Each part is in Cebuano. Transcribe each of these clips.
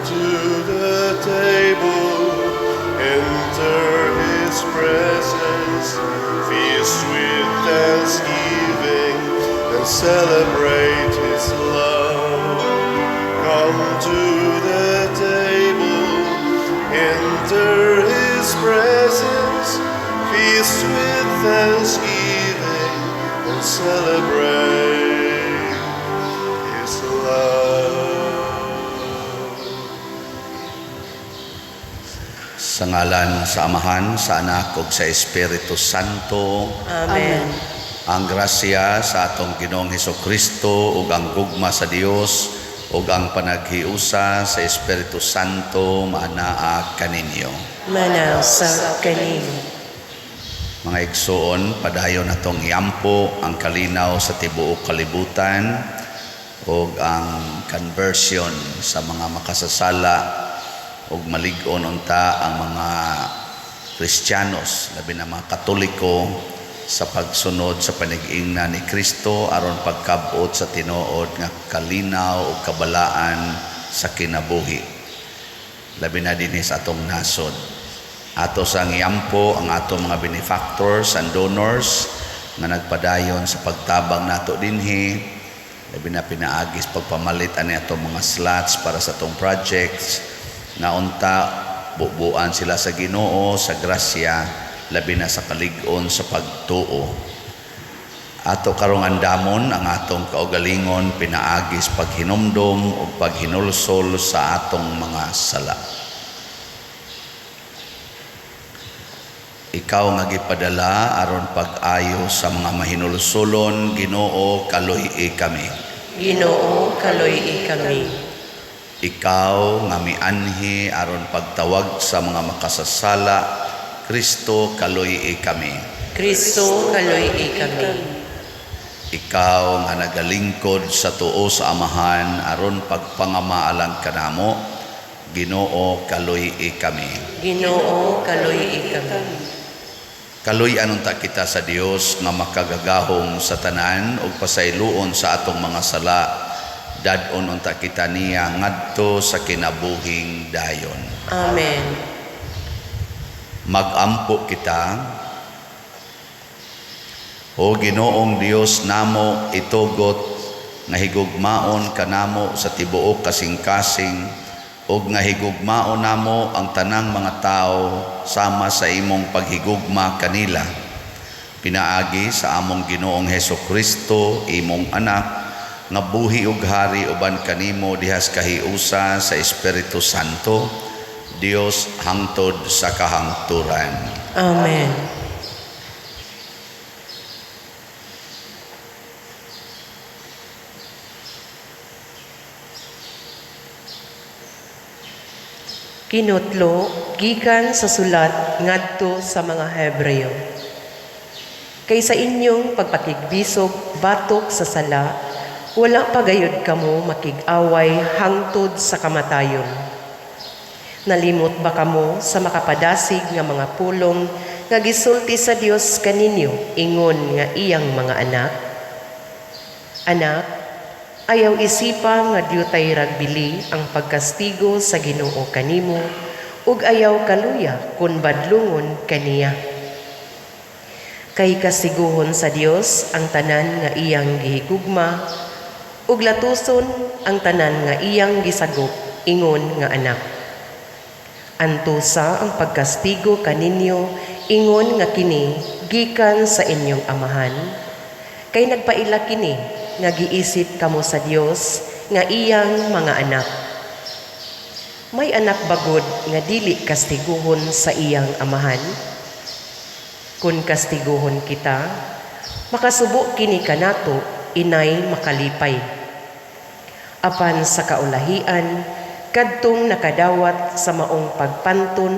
to the table, enter his presence, feast with thanksgiving, and celebrate his love. Come to the table, enter his presence, feast with thanksgiving, and celebrate his love. Sa ngalan sa Amahan, sa Anak ug sa Espiritu Santo. Amen. Ang grasya sa atong Ginoong Hesukristo ug ang gugma sa Dios ug ang panaghiusa sa Espiritu Santo maanaa kaninyo. Manaw sa kanimo. Mga igsoon, padayon natong iampo ang kalinaw sa tibuok kalibutan ug ang conversion sa mga makasasala ug malig-on unta ang mga Kristiyanos, labi na mga Katoliko, sa pagsunod sa panigingna ni Kristo aron pagkabot sa tinuod nga kalinaw ug kabalaan sa kinabuhi. Labi na dinhi sa atong nasod. Ato sang iampo ang atong mga benefactors and donors nga nagpadayon sa pagtabang nato dinhi, labi na pinaagis pagpamalit ani atong mga slots para sa atong projects, nga unta bubuan sila sa Ginoo sa grasya, labi na sa kalig-on sa pagtuo. Ato karong andamon ang atong kaugalingon pinaagis paghinumdom ug paghinulsol sa atong mga sala. Ikaw nga gipadala aron pag-ayo sa mga mahinulsolon, Ginoo, kaluy-i kami. Ginoo, kaluy-i kami. Ikaw nga mianhi aron pagtawag sa mga makasasala, Kristo, kaluy-i kami. Kristo, kaluy-i kami. Ikaw nga nagalingkod sa tuo sa Amahan aron pagpangamaalang kanamo, Ginoo, kaluy-i kami. Ginoo, kaluy-i kami. Kaluy-an unta kita sa Dios nga makagagahom sa tanan ug pasayloon sa atong mga sala. Dad-on unta kita niya ngadto sa kinabuhing dayon. Amen. Magampo kita. O Ginoong Dios namo, itugot nga higugmaon kanamo sa tibuok kasing-kasing ug nga higugmaon namo ang tanang mga tawo sama sa imong paghigugma kanila. Pinaagi sa among Ginoong Hesukristo, imong anak, nga buhi ug hari uban kanimo dihas kahiusa sa Espiritu Santo, Dios hangtod sa kahangturan. Amen. Kinutlo gikan sa sulat ngadto sa mga Hebreo. Kay sa inyong pagpakigbisog batok sa sala, wala pagayod kamo makig-away hangtod sa kamatayon. Nalimot ba kamo sa makapadasig nga mga pulong nga gisulti sa Dios kaninyo ingon nga iyang mga anak? Anak, ayaw isipa nga diyutay ragbili ang pagkastigo sa Ginoo kanimo ug ayaw kaluya kun badlungon kaniya. Kay kasiguhon sa Dios ang tanan nga iyang gihigugma ug latuson ang tanan nga iyang gisagop ingon nga anak. Antusa ang pagkastigo kaninyo ingon nga kini gikan sa inyong amahan, kay nagpaila kini nga giisip kamo sa Dios nga iyang mga anak. May anak bagod nga dili kastiguhon sa iyang amahan? Kun kastiguhon kita, makasubo kini kanato inay makalipay. Apan sa kaulahian, kadtong nakadawat sa maong pagpanton,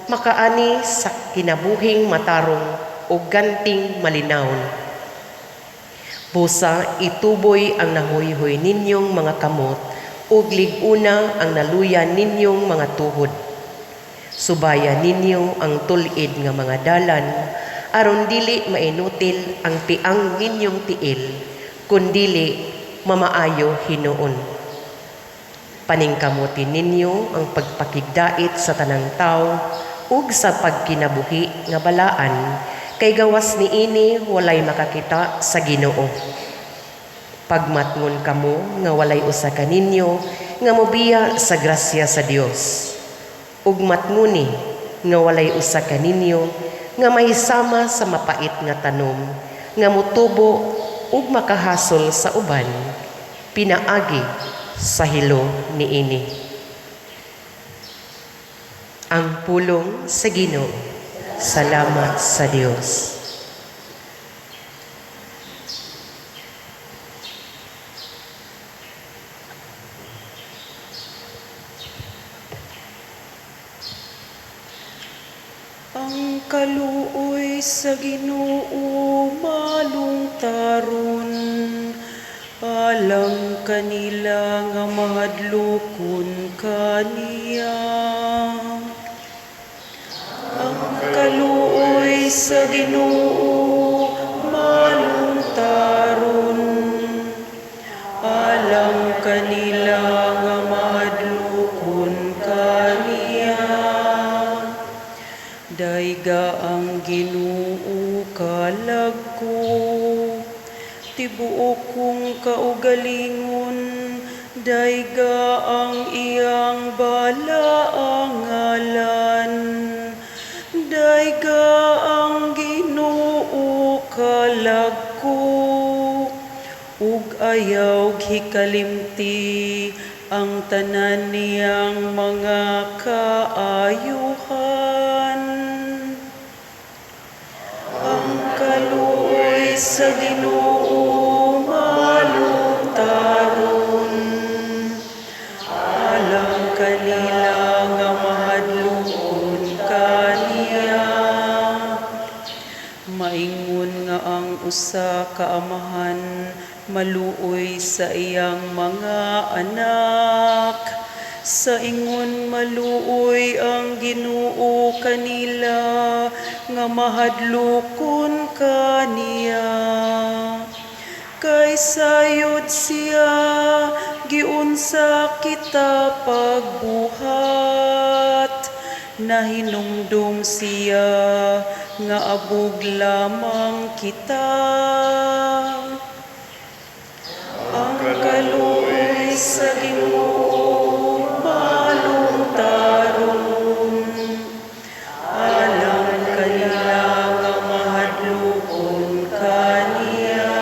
makaani sa kinabuhing matarong o ganting malinawon. Busa ituboy ang nahuyhoy ninyong mga kamot ug lig-una ang naluyan ninyong mga tuhod. Subaya ninyo ang tul-id nga mga dalan aron dili mainutil ang tiang ninyong tiil, kun dili mamaayo hinuon. Paningkamuti ninyo ang pagpakigdait sa tanang tawo ug sa pagkinabuhi nga balaan, kay gawas niini walay makakita sa Ginoo. Pagmatngon kamo nga walay usa kaninyo nga mobiya sa grasya sa Dios. Ug matngoni nga walay usa kaninyo nga mahisama sa mapait nga tanom nga motubo ug makahasol sa uban pinaagi sa hilo niini. Ang pulong sa Ginoo. Salamat sa Dios. Ang kaluoy sa Ginoo malungtaron, alang kanila nga mahadlokon kaniya. Ang kaluoy sa Ginoo malungtaron, alang kanila nga mahadlokon kaniya. Dayga ang Ginoo kalag ko, tibuok kong kaugalingon, dayga ang iyang balaang ngalan. Dayga ang Ginoo kalag ko, ug ayaw hikalimti ang tanan niyang mga kaayuhan. Ang kaluoy sa Ginoo malungtaron, alang kanila nga mahadlokon kaniya. Maingon nga ang usa ka amahan maluoy sa iyang mga anak, sa ingon maluoy ang Ginoo kanila nga mahadlokon kaniya. Kay sayod siya giunsa kita pagbuhat, nahinumdum siya nga abog lamang kita. Ang kaluoy sa Ginoo malungtaron, alang kanila nga mahadlokon kaniya.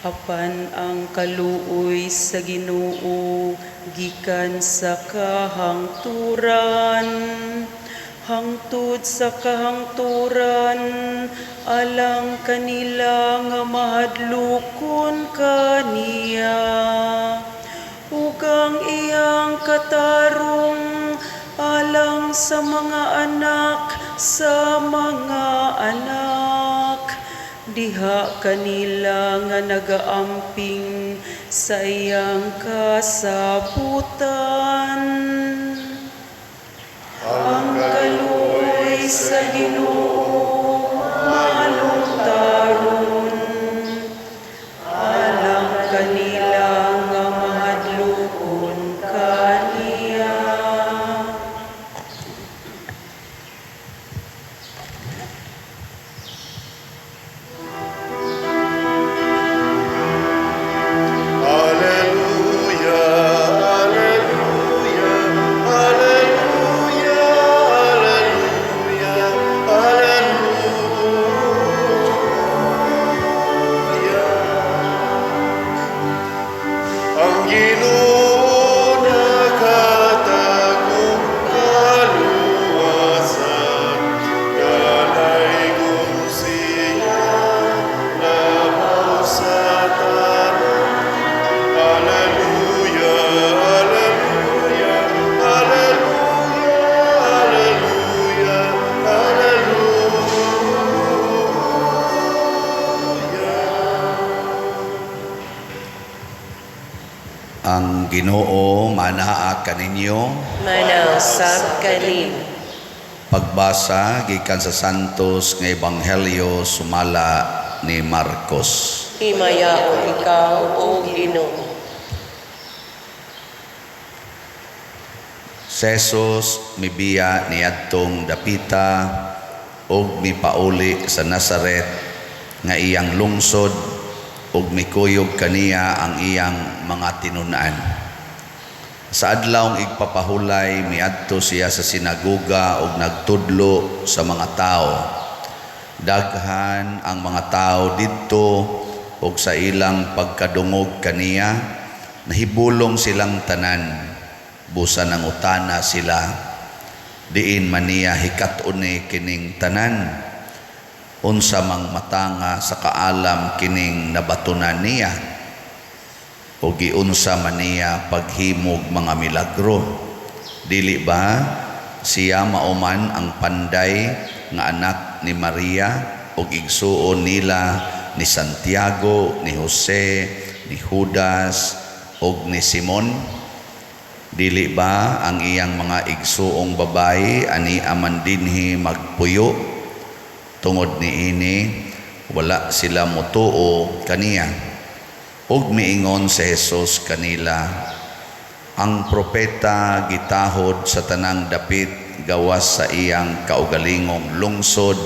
Apan ang kaluoy sa Ginoo gikan sa kahangturan, hangtod sa kahangturan, alang kanila nga mahadlokon kaniya. Ug ang iyang katarong alang sa mga anak sa mga anak, diha kanila nga nagaamping sa iyang kasabutan. Ang kaluoy sa Ginoo malungtaron, alang kanila nga mahadlokon kaniya. Alleluia, alleluia, alleluia, alleluia, alleluia. Ang Ginoo nakahatag og kaluwasan, Nalaigon siya labaw sa tanan. Alleluia, alleluia, alleluia, alleluia, alleluia. Ang Ginoo manaa kaninyo. Manausab kanimo. Pagbasa gikan sa Santos nga Ebanghelyo sumala ni Marcos. Himayaon ikaw, O Ginoo. Si Jesus mibiya niadtong dapita ug mipauli sa Nazaret nga iyang lungsod, ug mikuyog kaniya ang iyang mga tinun-an. Sa adlawng igpapahulay, miadto siya sa sinagoga ug nagtudlo sa mga tao. Daghan ang mga tao didto, ug sa ilang pagkadungog kaniya, nahibulong silang tanan. Busa nangutana sila, "Diin man niya hikat-on ni kining tanan? Unsa mang matanga sa kaalam kining nabatunan niya? O giunsa man niya paghimog mga milagro? Dili ba siya mao man ang panday nga anak ni Maria ug igsuon nila ni Santiago, ni Jose, ni Judas ug ni Simon? Dili ba ang iyang mga igsuong babayi ani aman dinhi magpuyo?" Tungod niini, wala sila motuo kaniya. Ug miingon si Jesus kanila, "Ang propeta gitahod sa tanang dapit gawas sa iyang kaugalingong lungsod,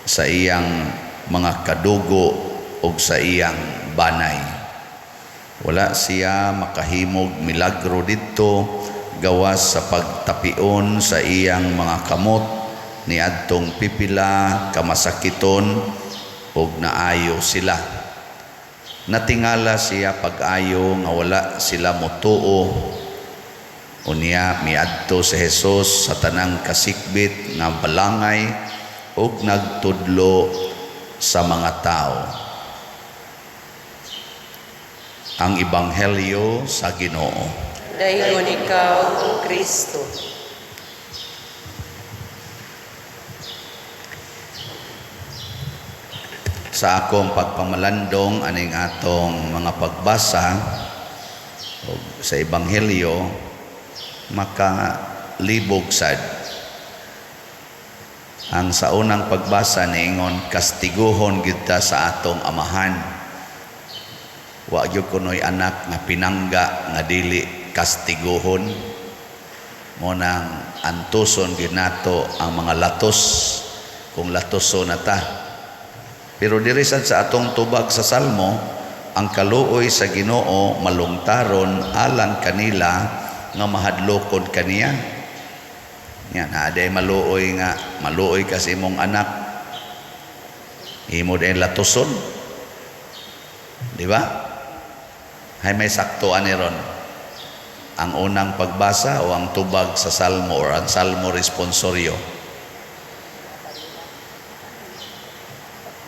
sa iyang mga kadugo ug sa iyang banay." Wala siya makahimog milagro didto gawas sa pagtapion sa iyang mga kamot niadtong pipila ka masakiton, ug naayo sila. Natingala siya pag-ayo nga wala sila motuo. Unya miadto si Jesus sa tanang kasikbit nga balangay ug nagtudlo sa mga tao. Ang Ebanghelyo sa Ginoo. Dayon ikaw, O Kristo. Sa akong pagpamalandong aning atong mga pagbasa og sa Ebanghelyo, makalibog sad. Ang sa unang pagbasa niingon, kastiguhon gyud ta sa atong amahan. Wa gyud kunoy anak nga pinangga nga dili kastiguhon. Mo nang antuson gyud nato ang mga latos kung latoso na ta. Pero diri sad sa atong tubag sa Salmo, ang kaluoy sa Ginoo malungtaron alang kanila nga mahadlokon kaniya. Yan, aday maluoy nga maluoy kasi imong anak, imo din latoson. Di ba? Hay may sakto ani ron. Ang unang pagbasa o ang tubag sa Salmo or ang Salmo responsorio.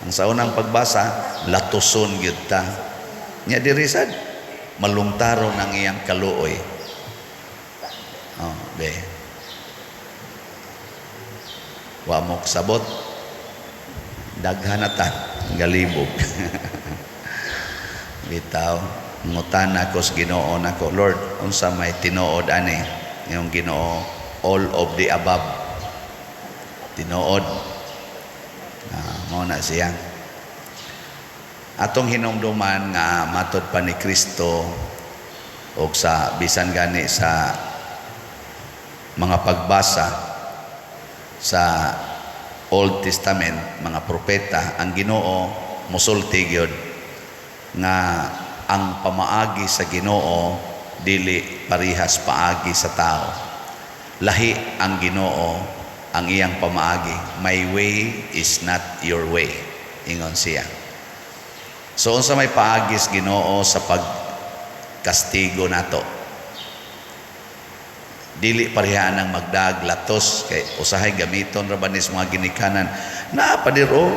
Ang sa unang pagbasa, latuson gyud ta. Nya diri sad malungtaron ang iyang kaluoy. Oh, be. Wa mo sabot. Daghan na ta galibog. Bitaw, ngutana ko sa Ginoo nako, "Lord, unsa may tinuod ani?" Yung Ginoo, "All of the above." Tinuod. Mao na siya. Atong hinumduman nga matod pa ni Kristo og sa bisan gani sa mga pagbasa sa Old Testament, mga propeta, ang Ginoo musulti gyud nga ang pamaagi sa Ginoo dili parihas paagi sa tao. Lahi ang Ginoo ang iyang pamaagi. "My way is not your way," ingon siya. So unsa may paagi sa Ginoo sa pagkastigo nato? Dili pareha ang magdag latos kay usahay gamiton ra ba ni sa mga ginikanan. Naa pa diro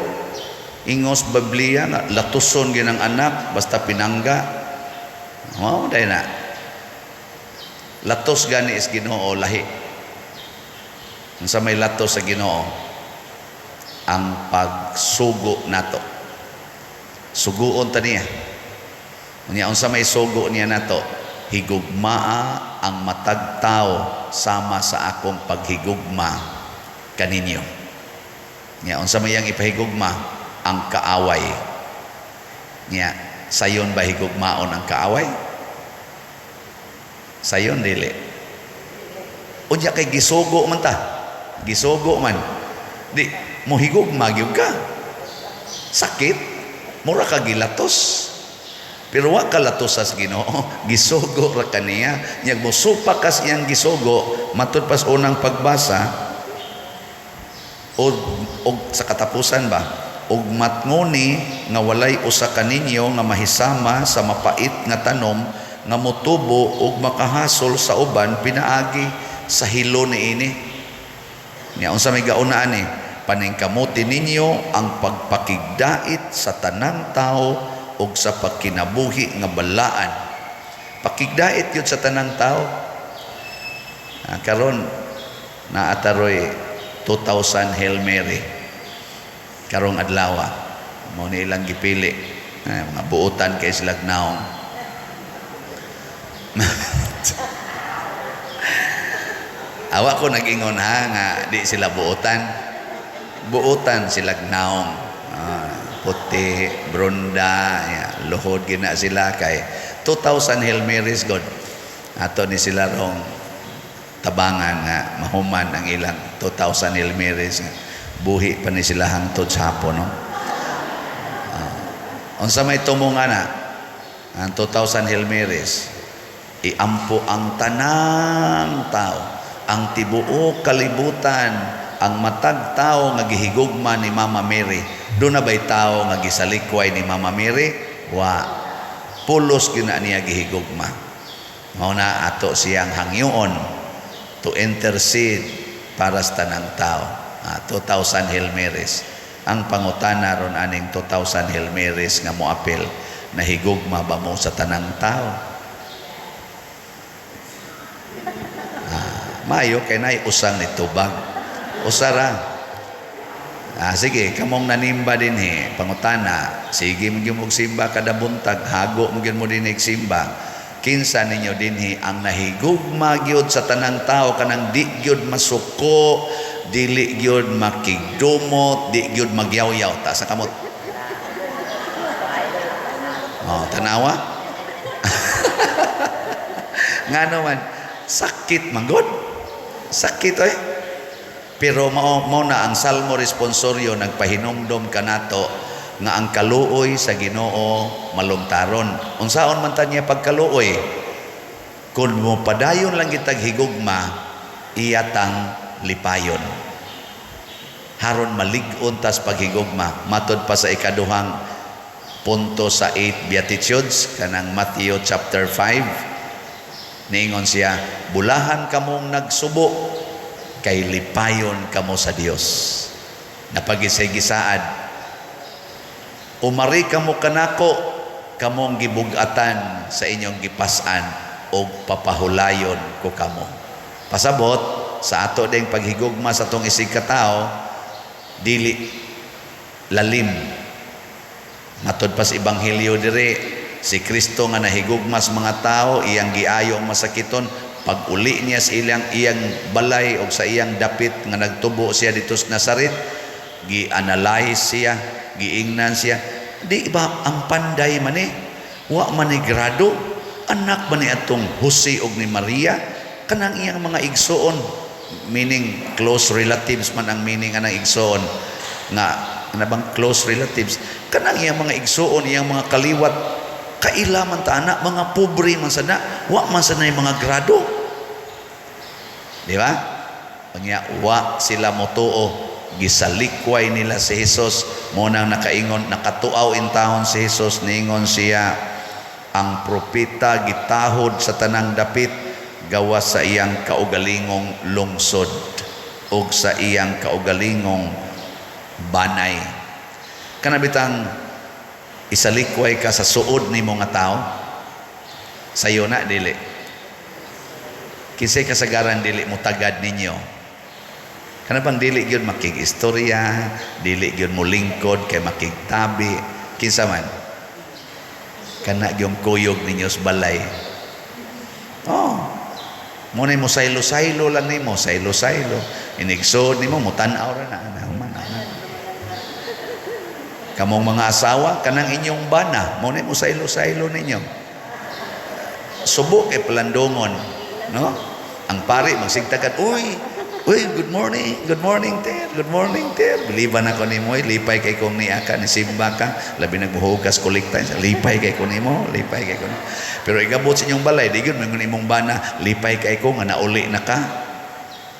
ingos Biblia nga latuson gyud ang anak basta pinangga. Mao day na. Latos gani is Ginoo lahi. Unsa may latos sa Ginoo? Ang pagsugo nato. Suguon ta niya. Unya unsa may sugo niya nato? Higugmaa ang matag tao sama sa akong paghigugma kaninyo. Nya unsa may iyang ipahigugma? Ang kaaway. Nya sayon ba higugmaon ang kaaway? Sayon dili. Unya kay gisugo man ta. Gisugo man. Di mohigugma gyud ka. Sakit, mura ka gilatos. Pero wa ka latos sa Ginoo, gisugo ra kaniya. Nya mosupak ka sa iyang gisugo, matud pas unang pagbasa og sa katapusan ba, og matngoni nga walay usa kaninyo nga mahisama sa mapait nga tanom nga motubo og makahasol sa uban pinaagi sa hilo niini. Nya unsa may gauna ani? Paningkamuti ninyo ang pagpakigdait sa tanang tao ug sa pagkinabuhi nga balaan. Pakigdait yun sa tanang tao. Karon naa ta roy 2000 Hail Mary karong adlaw. Mao ni ilang gipili. Mga buotan kay sila naong. Awa ko nag-ingon ha nga di sila buotan. Buotan sila naong. Puti, brunda, ya, luhod gina sila kay 2000 Hail Marys God. Ato ni sila rong tabangan nga mahuman ang ilang 2000 Hail Marys nga buhi pa ni sila hangtod sa hapon, no? Unsa may tumong ana ang 2000 Hail Marys? Iampo ang tanang tao, ang tibuok kalibutan, ang matag tao nga gihigugma ni Mama Mary. Duna ba'y tao nga gisalikway ni Mama Mary? Wa. Pulos gina niya gihigugma. Mao na ato siyang hangyoon to intercede para sa tanang tao. 2,000 Hail Marys. Ang pangutana ron aning 2,000 Hail Marys nga moapil, nahigugma ba mo sa tanang tao? Maayo kay nay usang nitubag. Usara. Sige, kamong nanimba dinhi, pangutana, sige mo gyud og simba kada buntag, hago mo gyud mo dinhi simba. Kinsa ninyo dinhi ang nahigugma gyud sa tanang tao, kanang di gyud masuko, dili gyud makigdumot, di gyud magyawyaw, taas sa kamot. Oh, tanawa. Ngano man, sakit man gud. Sakit oy. Pero mao na ang Salmo responsorio nagpahinumdom kanato nga ang kaluoy sa Ginoo malungtaron. Unsaon man ta niya pagkaluoy? Kung mo padayon lang kitag higugma, iyatang lipayon. Haron malig-on tas paghigugma. Matod pa sa ikaduhang punto sa 8 Beatitudes kanang Matthew chapter 5. Niingon siya, bulahan kamong nagsubo kay lipayon kamo sa Dios. Napagisay gisaad, umari kamo kanako, kamong gibugatan sa inyong gipas-an og papahulayon ko kamo. Pasabot sa ato ding paghigugma sa atong isig katao, dili lalim. Matod pa sa ebanghelyo dire, si Kristo nga nahigugma sa mga tao, iyang giayo ang masakiton, pag uli niya sa iyang balay o sa iyang dapit nga nagtubo siya dito sa Nazaret, gi-analyze siya, giingnan siya. Di ba ang panday man eh? Wa man ni grado, anak man ni atong Jose og ni Maria, kanang iyang mga igsoon, meaning close relatives man ang meaning anang igsoon nga ana bang close relatives, kanang iyang mga igsoon, iyang mga kaliwat, kaila man ta ana, mga pobre man sana, wa man sana mga grado. Di ba? Unya wa sila motuo, gisalikway nila si Jesus. Mo nang nakaingon, nakatuaw in taon si Jesus, niingon siya, ang propeta gitahod sa tanang dapit gawas sa iyang kaugalingong lungsod ug sa iyang kaugalingong banay. Kana bitang isalikway ka sa suod nimo nga tao, sayo na dili. Kinsay kasagaran dili mo tagad ninyo? Kana bang dili gyud makig-istorya, dili gyud mo lingkod kay makigtabi, kinsa man? Kana gyud kuyog ninyo sa balay. Oh. Mo na mo saylo-saylo lang nimo, saylo-saylo. Inigsod nimo mo tan-aw ra na ana man ana. Kamong mga asawa, kanang inyong bana, mo na mo saylo-saylo ninyo. Subo kay palandongon, no? Ang pari magsigtakan, "Uy, uy, good morning, Ter, good morning, Ter. Biliban ako nimo, oy, lipay kay kong niya ka, nisimba ka, labi nagmuhugas kolekta, lipay kay ko nimo, lipay kay ko nimo." Pero igabot sa inyong balay, di gyud moingon imong bana, "Lipay kay ko nga nauli na ka."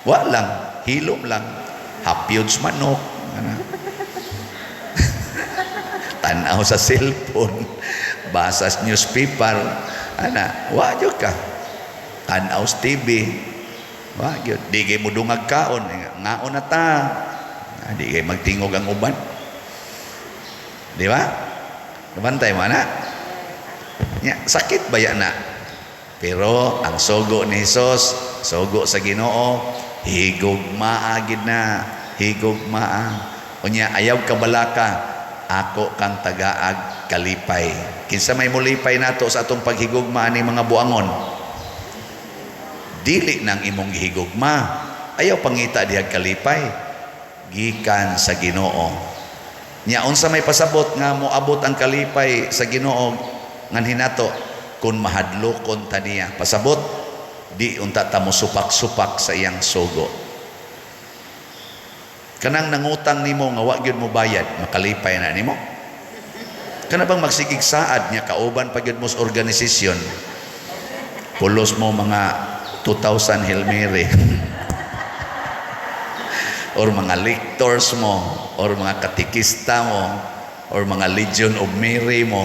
Wa lang, hilom lang, hapyod sa manok, ana. Tanaw sa cellphone, basa sa newspaper, ana, wa jud ka. Tanaw sa TV, wa gyud. Di kay mo dungag kaon, ngaon na ta. Ah, di kay magtingog ang uban. Di ba? Nabantay mo na? Nya, sakit ba yan na? Pero ang sugo ni Hesus, sugo sa Ginoo, higugmaa gid na, higugmaa. Unya ayaw kabalaka, ako kang tagaag kalipay. Kinsa may mulipay nato sa atong paghigugma ani mga buangon? Dili nang imong gihigugma. Ayaw pangita dihag kalipay. Gikan sa Ginoo. Nya unsa may pasabot nga moabot ang kalipay sa Ginoo nganhi nato kung mahadlokon ta niya? Pasabot di unta ta mo supak-supak sa iyang sugo. Kanang nangutang nimo nga wa gyud mo bayad, makalipay na nimo? Kana bang magsigig saad niya kauban pa gyud mo sa organisasyon? Pulos mo mga 2,000 Hail Mary or mga lectors mo or mga katekista mo or mga Legion of Mary mo,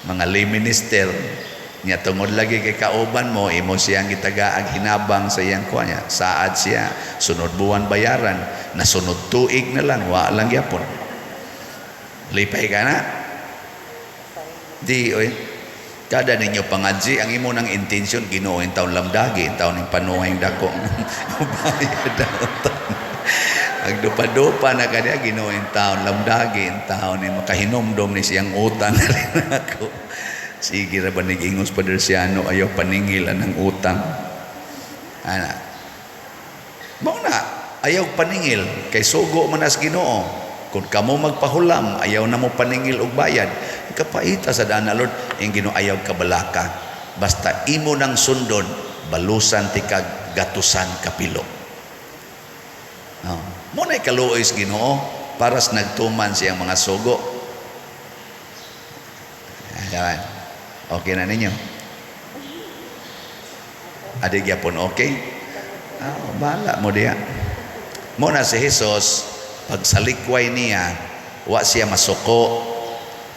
mga lay minister niya, tungod lagi kay kauban mo, imo siyang gitagaag hinabang sa iyang kuha niya, saad siya, sunod buwan bayaran, nasunod tuig na lang, wa lang gyapon. Lipay ka na? Di oy. Kada ninyo pangadji, ang imo nang intention, "Ginoo, in taon lamdagi, in taon ning panuhay dako bayad ang utang." Agdupa-dupa na kaniya, "Ginoo, in taon lamdagi, in taon ni makahinumdom ni siyang utang na rin ako." Sige ra ba nag-ingos Padre Siano, ayaw paningil ang utang. Ana. Mao na, ayaw paningil kay sugo man as Ginoo. Kung kamo magpahulam, ayaw na mo paningil og bayad. Kapaita sa dana, Lord, ang Ginoo ayaw kabalaka. Basta imo nang sundon, balusan ti kag gatusan kapilo. No. Mo na'y kaluoy sa Ginoo para sa nagtuman siyang mga sugo. Ayan. Okay na ninyo? Adi gyapon okay? Ah, bahala mo diya. Mo na si Jesus, pagsalikway niya, wa siya masuko,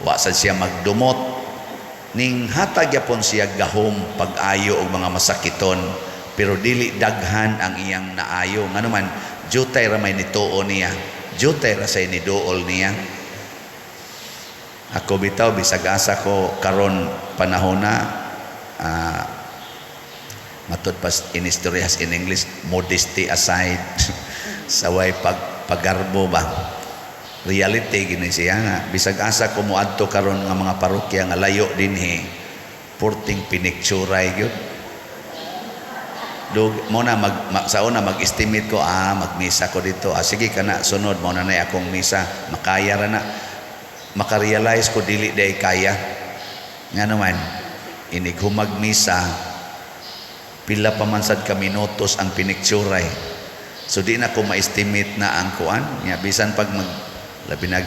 wa sa siya magdumot, ning hatag gyapon siya gahom pag-ayo og mga masakiton, pero dili daghan ang iyang naayo. Ngano man, jutay ra may nituo niya, jutay ra say niduol niya. Ako bitaw, bisag asa ko karon panahon na, matud pas inistoryahan in English, modesty aside, saway pag pagarbo ba, reality gini siya nga bisag asa ko moadto karon nga mga parokya nga layo dinhi, porting pinicturay gyud. Dug mo na mag, ma, sa una mag-estimate ko, ah, magmisa ko dito, ah, sige kana sunod mo na na akong misa, makaya ra na. Makarealize ko dili day kaya. Nga naman, inig humag misa, pila pa man sad ka minutos ang pinicturay. So di na ko ma-estimate na ang kuan nya, bisan pag mag labi nag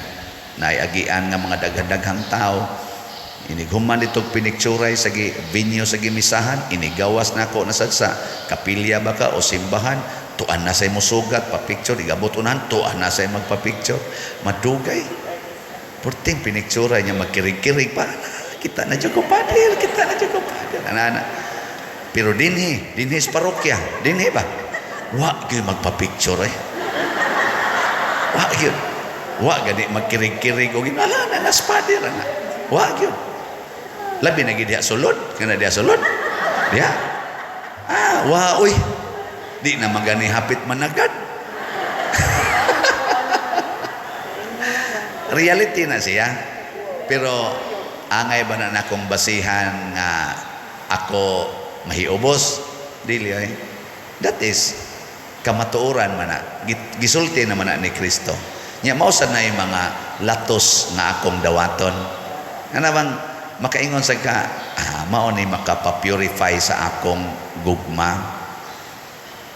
naiagian nga mga daghan-daghang tao, inig human ditog pinicturay sa gi venue sa gimisahan, inigawas nako na sad sa kapilya ba ka o simbahan, tuan na say musugat pa picture, igabot unahan, tuan na say magpa-picture, madugay. Porting pinicturay niya, magkirig-kirig pa, "Kita na jud ko, Father, kita na jud ko, Father." Ana ana. Pero dinhi, dinhi sa parokya, dinhi ba? Wa gyud magpa-picture eh. Wa gyud. Wa gani magkirig-kirig og ala na nas Father ana. Wa gyud. Labi na gid diha sulod, kana diha sulod. Diha. Ah, wa uy. Di na magani hapit managad. Reality na siya. Pero angay ba na nakong basihan nga ako mahiubos? Dili ay. That is kamatuoran man na. Gisulti naman na ni Kristo. Nya mao sad na yung mga latos nga akong dawaton. Ana bang makaingon sa ka, ah, mao ni makapa-purify sa akong gugma.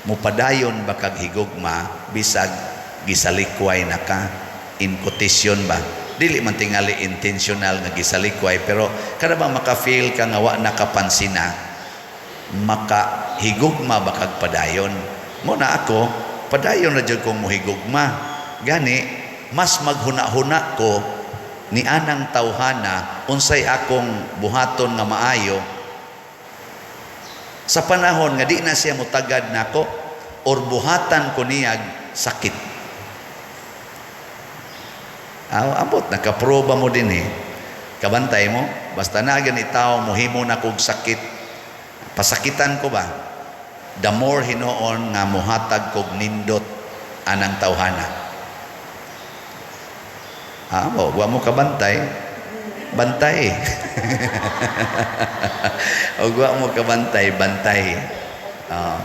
Mupadayon ba kag higugma bisag gisalikway na ka? In quotation ba? Dili man tingali intentional nga gisalikway, pero kada ba maka-feel ka nga wa nakapansina, makahigugma ba kag padayon? Mo na ako, padayon na jud kong mohigugma. Gani mas maghuna-huna ko ni anang tawhana unsay akong buhaton nga maayo sa panahon nga di na siya mutagad nako or buhatan ko niyag sakit. Aw, abot nakaproba mo din eh. Kabantay mo, basta na gani tao mohimo na kog sakit. Pasakitan ko ba? The more hinuon nga mohatag kog nindot anang tawhana. Ah, mo, wa mo kabantay. Bantay. O wa mo kabantay, bantay. Ah.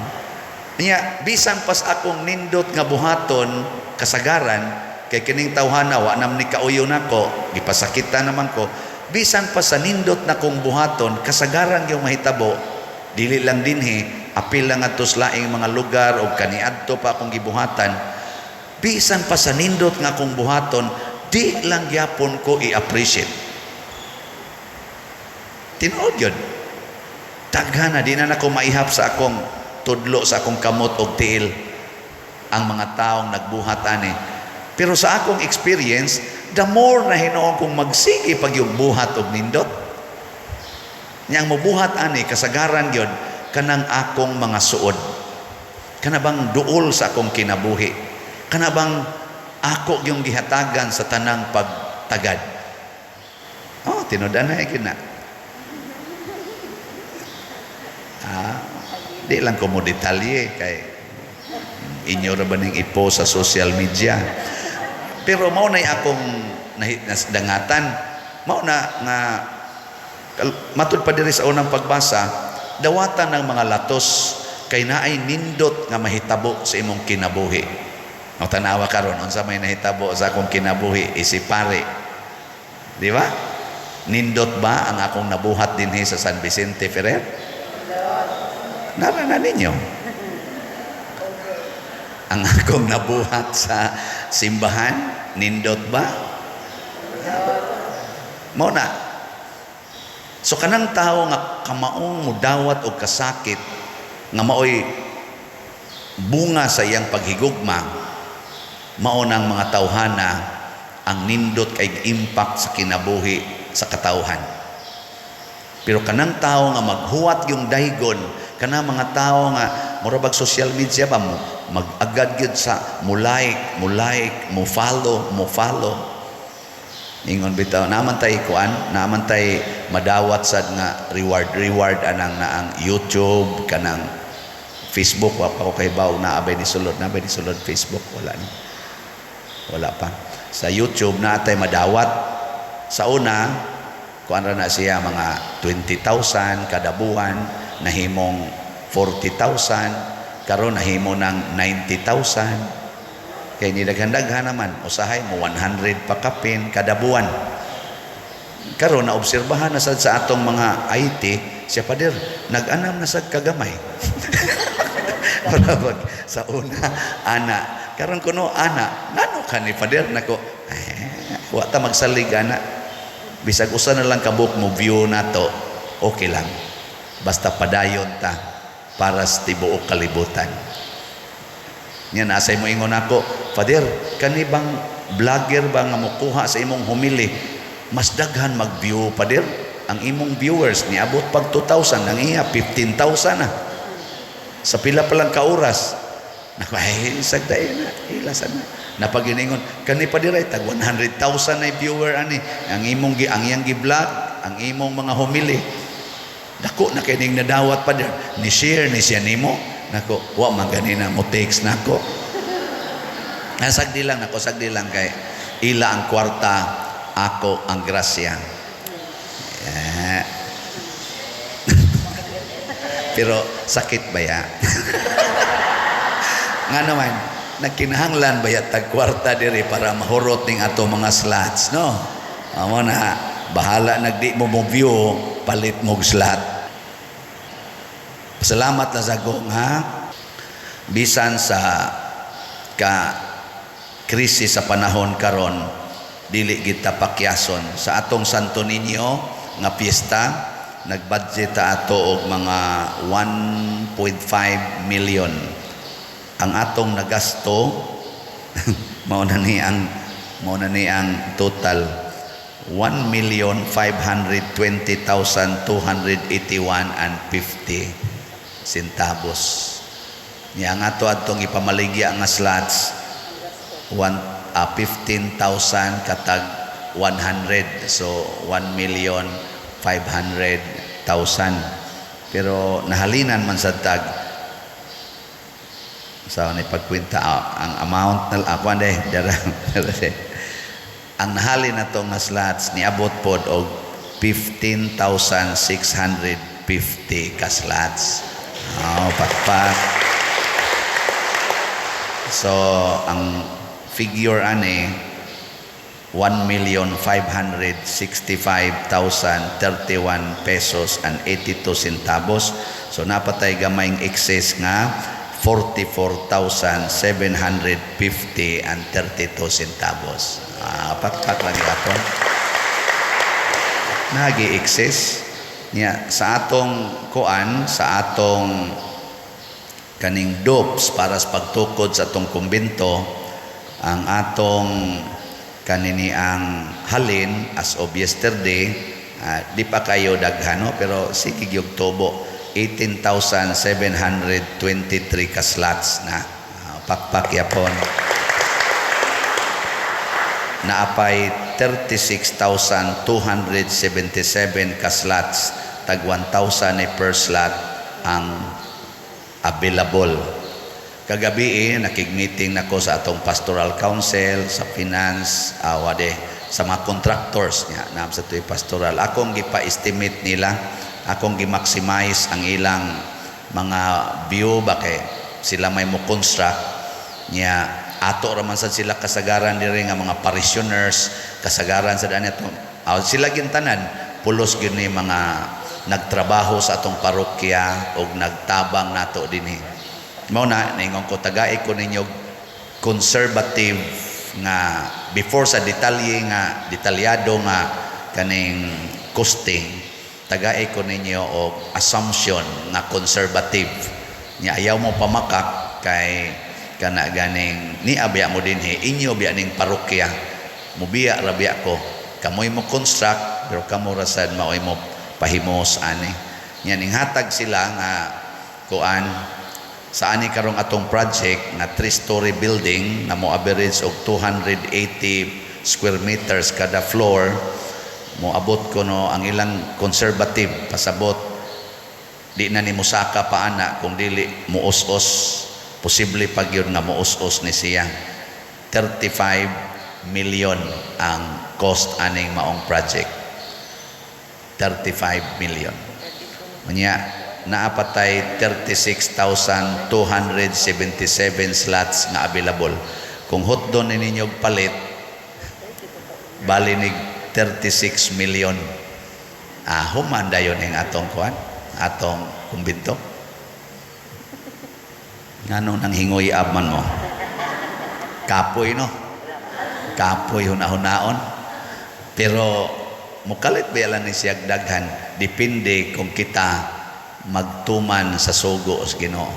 Niya, bisan pas akong nindot nga buhaton kasagaran kay kining tawhana wa nam ni kauyo nako, gipasakitan naman ko. Bisan pa sa nindot na kong buhaton, kasagaran yung mahitabo, dili lang dinhi, apil lang adto sa laing mga lugar o kaniadto pa akong gibuhatan. Bisan pa sa nindot nga akong buhaton, di lang gyapon ko i-appreciate. Tinuod yun. Daghan na, di na nako maihap sa akong tudlo, sa akong kamot og tiil ang mga taong nagbuhat ani. Pero sa akong experience, the more na hinuon kong magsige pag yung buhat og nindot. Niyang mobuhat ani kasagaran gyud kanang akong mga suod. Kana bang duol sa akong kinabuhi? Kana bang ako yung gihatagan sa tanang pagtagad? Oh, tinuod na gyud na. Ah, di lang ko mo detalye kay inyo ra ba ning i-post sa social media. Pero mao nay akong dangatan. Mao na nga matud pa diri sa unang pagbasa, dawatan ng mga latos kay naay nindot nga mahitabo sa imong kinabuhi. O tanawa karon unsa may nahitabo sa akong kinabuhi isip pare. Di ba? Nindot ba ang akong nabuhat dinhi sa San Vicente Ferrer? Nara na ninyo. Ang akong nabuhat sa simbahan, nindot ba? Mao na. So kanang tawo nga kamaong mudawat og kasakit nga maoy bunga sa iyang paghigugma, mao nang mga tawhana ang nindot kay impact sa kinabuhi sa katawhan. Pero kanang tawo nga maghuwat yung daygon, kanang mga tawo nga mura bag social media ba mo mag-agad gyud sa mo like, mo like, mo follow, mo follow. Ingon bitaw naman tay kuan, naman tay madawat sad nga reward, reward anang naang YouTube kanang Facebook. Wa pa ko kahibaw naa bay ni sulod, naa bay ni sulod Facebook, wala ni. Wala pa. Sa YouTube na tay madawat. Sa una, kuan ra na siya mga 20,000 kada buwan, nahimong 40,000, karon nahimo ng 90,000. Kay ni daghan-daghan naman, usahay mo 100 pa kapin kada buwan. Karon naobserbahan na sad sa atong mga IT, siya pader, nag-anam na sad kagamay. Para bag sa una, ana, karon kuno ana, ngano ka ni pader nako, eh, wa ta magsalig ana. Bisag usa na lang kabuk mo view nato, okay lang. Basta padayon ta para sa tibuok kalibutan. Nya nasay mo ingon ako, Father, kani bang vlogger ba nga mokuha sa imong humili, mas daghan mag-view, Father? Ang imong viewers niabot pag 2,000, ang iya 15,000 na. Sa pila pa lang ka oras. Nako, ay, sagday na, ilasan na. Napaginingon, kani pa diray tag 100,000 na viewer ani, ang imong gi ang iyang gi-vlog, ang imong mga humili. Dako na kay ning nadawat pa dir. Ni share ni siya nimo. Nako, wa man gani na mo text nako. Nasagdi lang nako, sagdi lang kay ila ang kwarta, ako ang grasya. Yeah. Pero sakit ba ya? Nga naman, nagkinahanglan ba ya tag kwarta diri para mahurot ning ato mga slots, no? Amo na, bahala nagdi mo mo view, palit mo slot. Salamat na sa ha. Bisan sa ka krisis sa panahon karon, dili kita pakyason. Sa atong Santo Niño nga piyesta, nagbudget ta ato og mga 1.5 million. Ang atong nagasto, mao na ni ang total, 1,520,281 and 50 centavos. Niya ang ato adtong ipamaligya nga slots, 15,000 katag 100, so 1,500,000, pero nahalinan man sa tag sa ni pagkwenta, ang amount na ako ande dara dara ang nahalin na to nga slots niabot pod og 15,650 ka slots. Oh, pakpak. So ang figure ani, 1,565,031 pesos and 82 centavos. So napatay gamayng excess nga 44,750 and 32 centavos. Ah, pakpak lagi aton. Nagi excess niya sa atong kuan, sa atong kaning dopes para sa pagtukod sa atong kumbento. Ang atong kanini ang halin as of yesterday, di pa kayo daghan, no? Pero sige gyud tubo, 18,723 ka slots na. Pakpak yapon. Naapay 36,277 ka slots, tag 1,000 ni per slot ang available. Kagabi eh, nakig-meeting nako sa atong pastoral council, sa finance, wade, sa mga contractors niya, naam sa tu'y pastoral. Akong gipa-estimate nila, akong gi-maximize ang ilang mga view ba kay sila may mo construct niya. Ato raman sad sila kasagaran diri nga mga parishioners, kasagaran sa daan ato, sila gintanan pulos gyud ni mga nagtrabaho sa atong parokya og nagtabang nato dinhi. Mao na ningon ko, tagai ko ninyo conservative nga before sa detalye nga detalyado nga kaning costing, tagai ko ninyo og assumption nga conservative nya. Ayaw mo pamakak kay kana ganing ni abiya mo dinhi, inyo biya ning parokya, mubiya ra biya ko, kamoy mo construct, pero kamo ra sad maoy mo pahimos ani nya. Ning hatag sila nga kuan sa ani karong atong project nga three-story building na mo average og 280 square meters kada floor, moabot ko no ang ilang conservative pasabot, di na ni musaka pa ana kung dili muus-os, posible pag yun nga muus-os ni siya. 35 million ang cost aning maong project, 35 million. Unya naapatay 36,277 slots nga available. Kung hotdon ni ninyo palit, bali nig 36 million. Ah, human dayon ang atong kuan, atong kumbinto. Ngano nang hingoy abman mo? Kapoy, no? Kapoy hunahunahon. Pero mukalit ba lang ni siya daghan, depende kung kita magtuman sa sugo sa Ginoo.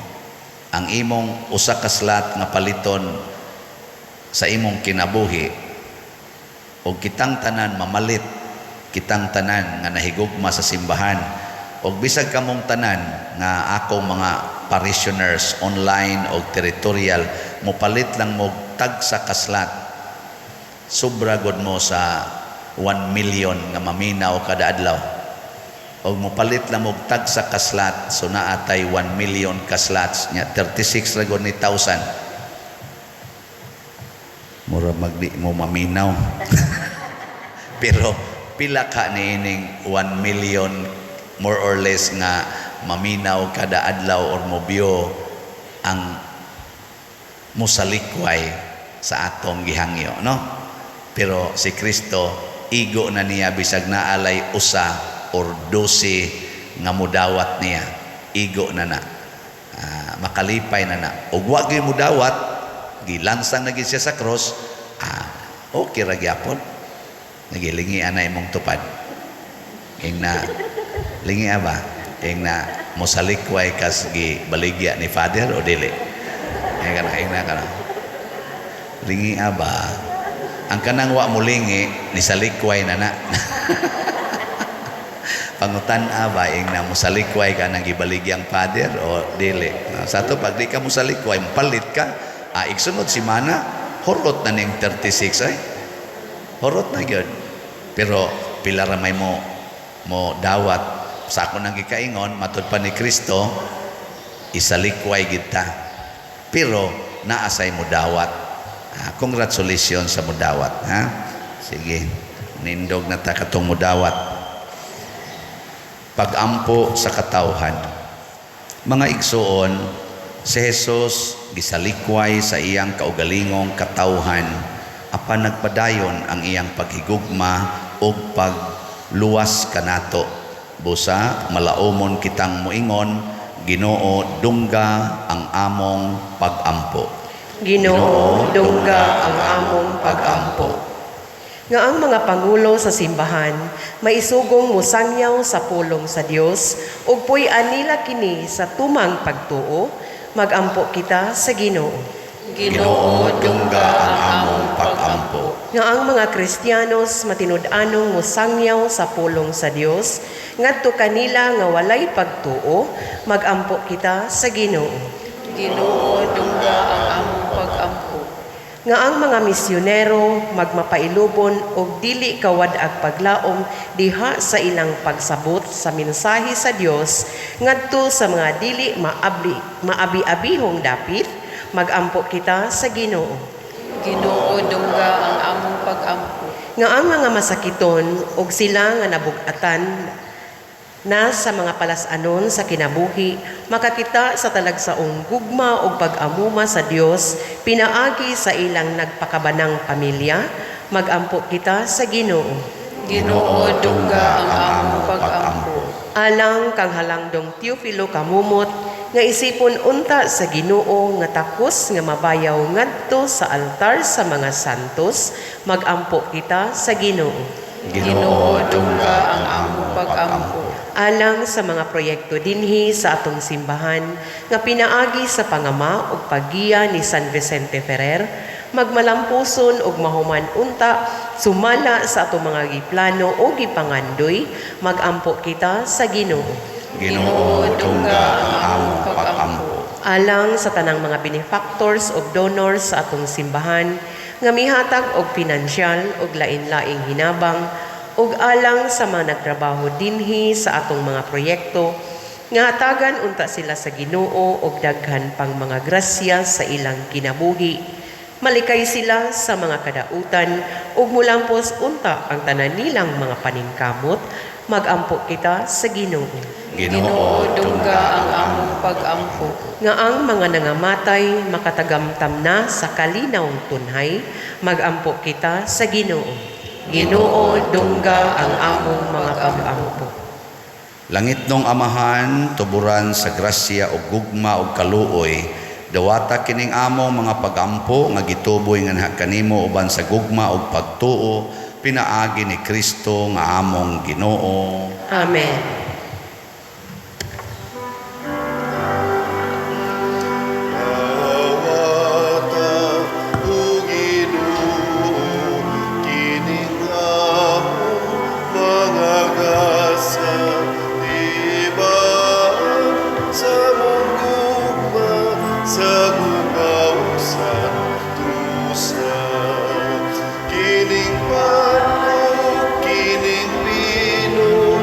Ang imong usa ka slot nga paliton sa imong kinabuhi o kitang tanan mamalit, kitang tanan nga nahigugma sa simbahan og bisag kamong tanan nga akong mga parishioners online o territorial, mopalit lang mo tagsa ka slot, sobra gud mo sa 1 million nga maminaw kada adlaw. Og mopalit lang mo tagsa ka slot, so naatay 1 million ka slots nya, 36 ra gud ni thousand. Mura magdi mo maminaw, pero pila ka niining 1 million more or less nga maminaw kada adlaw or mobyo ang musalikway sa atong gihangyo, no? Pero si Kristo, igo na niya bisag naalay usa or 12 nga mudawat niya, igo na na. Makalipay na na. Ug wa gyud mo dawat, gilansang na gyud siya sa cross, okay ra gyapon. Nagilingi na imong tupad. Ing na lingi ba? Ing na mosalikway kas gibaligya ni Father o dili? Ay kana, ing na kana. Lingi ba? Ang kanang wa mo lingi ni salikway na na. Pangutan ba, ing na mosalikway ka nang gibaligyang Father o dili? Sa ato, pag di ka mosalikway, palit ka. Igsunod simana, horot na ning 36 ay. Horot na gyud. Pero pila ra may mo dawat sa ako nang gikaingon, matud pa ni Kristo, isalikway kita. Pero naasay mo dawat. Congratulations sa mudawat, ha? Sige, nindog na ta katong mudawat. Pagampo sa katawhan. Mga igsuon, si Jesus gisalikway sa iyang kaugalingong katawhan apan nagpadayon ang iyang paghigugma ug pagluwas kanato. Busa malaumon kitang moingon, "Ginoo, dungga ang among pagampo." Ginoo, dungga ang among pagampo. Nga ang mga pangulo sa simbahan maisugong mosangyaw sa pulong sa Dios ug puy-an nila kini sa tumang pagtuo, magampo kita sa Ginoo. Ginoo, dungga ang among pagampo. Nga ang mga Kristiyanos matinud-anong mosangyaw sa pulong sa Dios ngadto kanila nga walay pagtuo, magampo kita sa Ginoo. Ginoo, dungga ang among pagampo. Nga ang mga misyonero magmapailubon og dili kawad-ag paglaom diha sa ilang pagsabot sa mensahe sa Dios ngadto sa mga dili maabli maabi-abihong dapit, magampo kita sa Ginoo. Ginoo, dungga ang among pagampo. Nga ang mga masakiton og sila nga nabug-atan na sa mga palas-anon sa kinabuhi makakita sa talagsaong gugma ug pag-amuma sa Dios pinaagi sa ilang nagpakabanang pamilya, magampo kita sa Ginoo. Ginoo, dungga ang among pagampo. Alang kang Halangdong Teofilo Camomot nga isipon unta sa Ginoo nga takos nga mabayaw ngadto sa altar sa mga santos, magampo kita sa Ginoo. Ginoo, dungga ang among pagampo. Alang sa mga proyekto dinhi sa atong simbahan nga pinaagi sa pangama ug paggiya ni San Vicente Ferrer magmalampuson ug mahuman unta sumala sa atong mga giplano o gipangandoy, magampo kita sa Ginoo. Ginoo, dungga ang among pagampo. Alang sa tanang mga benefactors ug donors sa atong simbahan nga mihatag og pinansyal ug lain-laing hinabang ug alang sa mga nagtrabaho dinhi sa atong mga proyekto nga hatagan unta sila sa Ginoo og daghan pang mga grasya sa ilang kinabuhi, malikay sila sa mga kadautan ug mulampos unta ang tanan nilang mga paningkamot, magampo kita sa Ginoo. Ginoo, dungga ang among pagampo. Nga ang mga nangamatay makatagamtam na sa kalinawng tunhay, magampo kita sa Ginoo. Ginoo, dungga ang among mga pagampo. Langitnong Amahan, tuburan sa grasya ug gugma ug kaluoy, dawata kining among mga pagampo nga gituboy nganha kanimo uban sa gugma ug pagtuo pinaagi ni Kristo nga among Ginoo. Amen. Dawata, o Ginoo, kining among mga gasa, tibaan sa among gugma, sa hugaw santusa. Kining pan ug kining bino,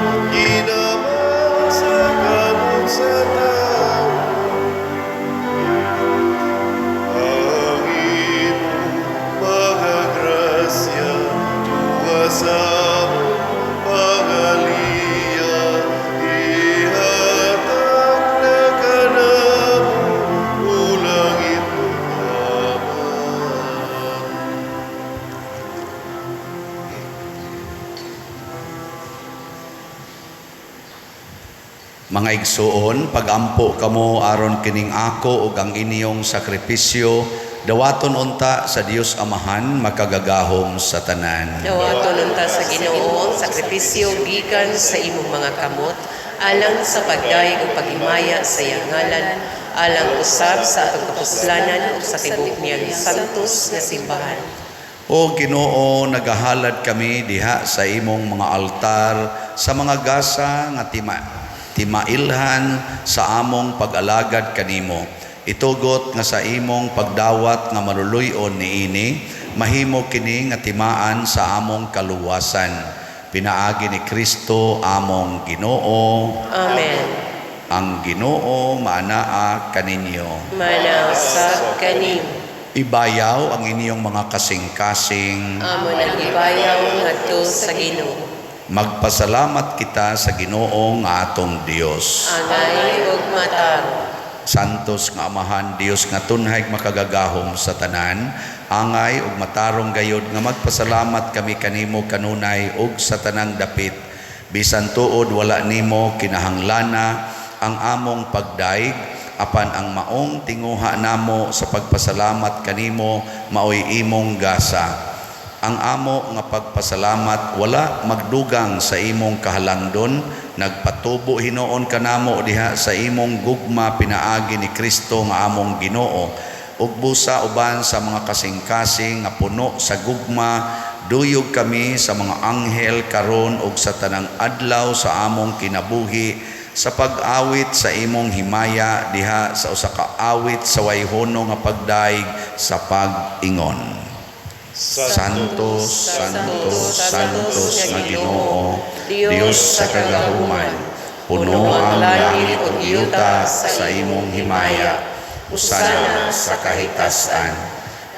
Mga igsuon, pagampo kamo aron kining ako ug ang inyong sakripisyo dawaton unta sa Dios Amahan makagagahom sa tanan. Dawaton unta sa Ginoo ang sakripisyo gikan sa imong mga kamot alang sa pagdayeg ug paghimaya sa iyang ngalan, alang usab sa atong kapuslanan ug sa tibuok niyang santos nga simbahan. O Ginoo, nagahalad kami diha sa imong mga altar sa mga gasa nga timailhan sa among pag-alagad kanimo. Itugot nga sa imong pagdawat nga maluluy-on niini, mahimo kini nga timaan sa among kaluwasan. Pinaagi ni Kristo among Ginoo. Amen. Ang Ginoo maanaa kaninyo. Manausab kanimo. Ibayaw ang inyong mga kasing-kasing. Amo nang ibayaw ngadto sa Ginoo. Magpasalamat kita sa Ginoo nga atong Dios. Angay ug matarong. Santos nga Amahan, Dios nga tunhay makagagahom sa tanan, angay ug matarong gayod nga magpasalamat kami kanimo kanunay ug sa tanang dapit. Bisan tuod wala nimo kinahanglana ang among pagdaig, apan ang maong tinguha namo sa pagpasalamat kanimo maoy imong gasa. Ang amo nga pagpasalamat wala magdugang sa imong kahalangdon, nagpatubo hinuon kanamo diha sa imong gugma pinaagi ni Kristo nga among Ginoo. Ug busa uban sa mga kasing-kasing nga puno sa gugma, duyog kami sa mga anghel karon ug sa tanang adlaw sa among kinabuhi sa pag-awit sa imong himaya diha sa usa ka awit sa wayhono nga pagdaig sa pag-ingon. Santo, Santo, Santos nga Ginoo, Dios sa kagahuman, puno ang langit ug yuta sa imong himaya, usana sa kahitasan.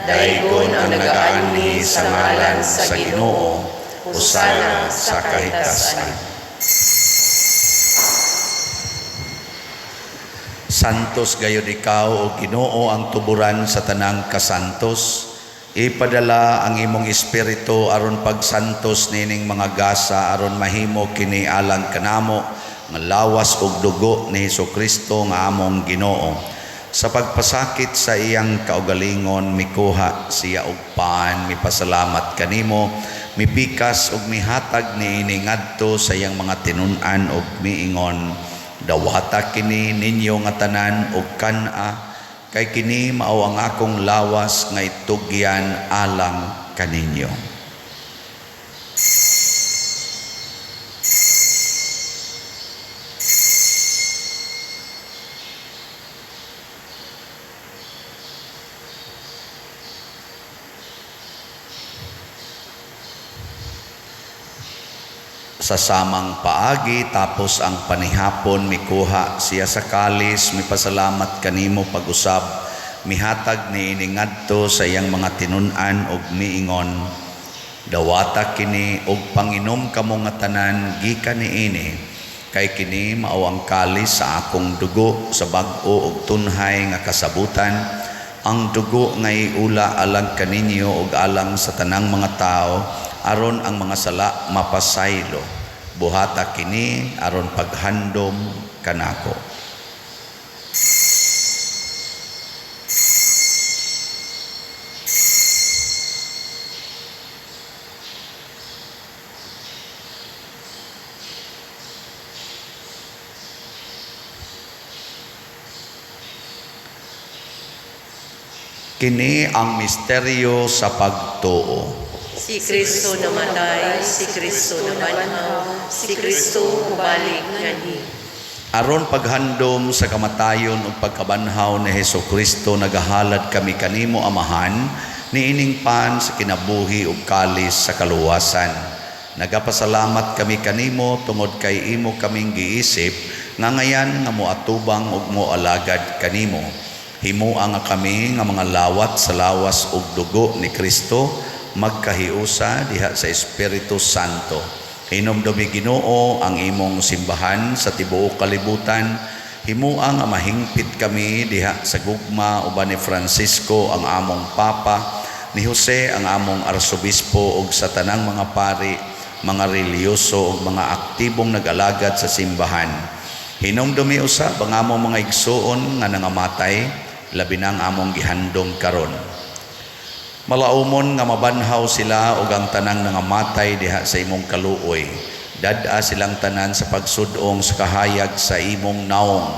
Daygon ang nagaanhi sa ngalan sa Ginoo, usana sa kahitasan. Santos gayod ikaw o Ginoo ang tuburan sa tanang kasantos. Ipadala ang imong espiritu aron pagsantos nining mga gasa aron mahimo kini alang kanamo nga lawas ug dugo ni Hesukristo nga among Ginoo. Sa pagpasakit sa iyang kaugalingon mikuha siya og pan, mipasalamat kanimo, mipikas ug mihatag niini ngadto sa iyang mga tinun-an ug miingon, dawata kini ninyo nga tanan ug kan-a, kay kini mao ang akong lawas nga itugyan alang kaninyo. Sa samang paagi, tapos ang panihapon, mikuha siya sa kalis, mipasalamat kanimo pag-usab, mihatag niini ngadto sa iyang mga tinun-an ug miingon, dawata kini ug panginom kamo nga tanan gikan niini, kay kini mao ang kalis sa akong dugo sa bag-o ug tunhay nga kasabutan, ang dugo nga iula alang kaninyo ug alang sa tanang mga tawo aron ang mga sala mapasaylo. Buhata kini aron paghandom kanako. Kini ang misteryo sa pagtuo. Si Kristo namatay, si Kristo nabanhaw, si Kristo mubalik nganhi. Aron paghandom sa kamatayon ug pagkabanhaw ni Hesukristo, nagahalad kami kanimo Amahan niining pan sa kinabuhi ug kalis sa kaluwasan. Nagapasalamat kami kanimo tungod kay imo kaming giisip nga ngayan nga moatubang ug moalagad kanimo. Himoa nga kami nga mga lawat sa lawas ug dugo ni Kristo magkahiusa diha sa Espiritu Santo. Hinumdumi Ginoo ang imong simbahan sa tibuok kalibutan. Himoa nga mahingpit kami diha sa gugma uban ni Francisco ang among Papa, ni Jose ang among Arsobispo ug sa tanang mga pari, mga relihiyoso ug mga aktibong nag-alagad sa simbahan. Hinumdumi usab ang among mga igsuon nga nangamatay, labi na ang among gihandom karon. Malaumon nga mabanhaw sila ug ang tanang nangamatay diha sa imong kaluoy. Dad-a silang tanan sa pagsud-ong sa kahayag sa imong naong.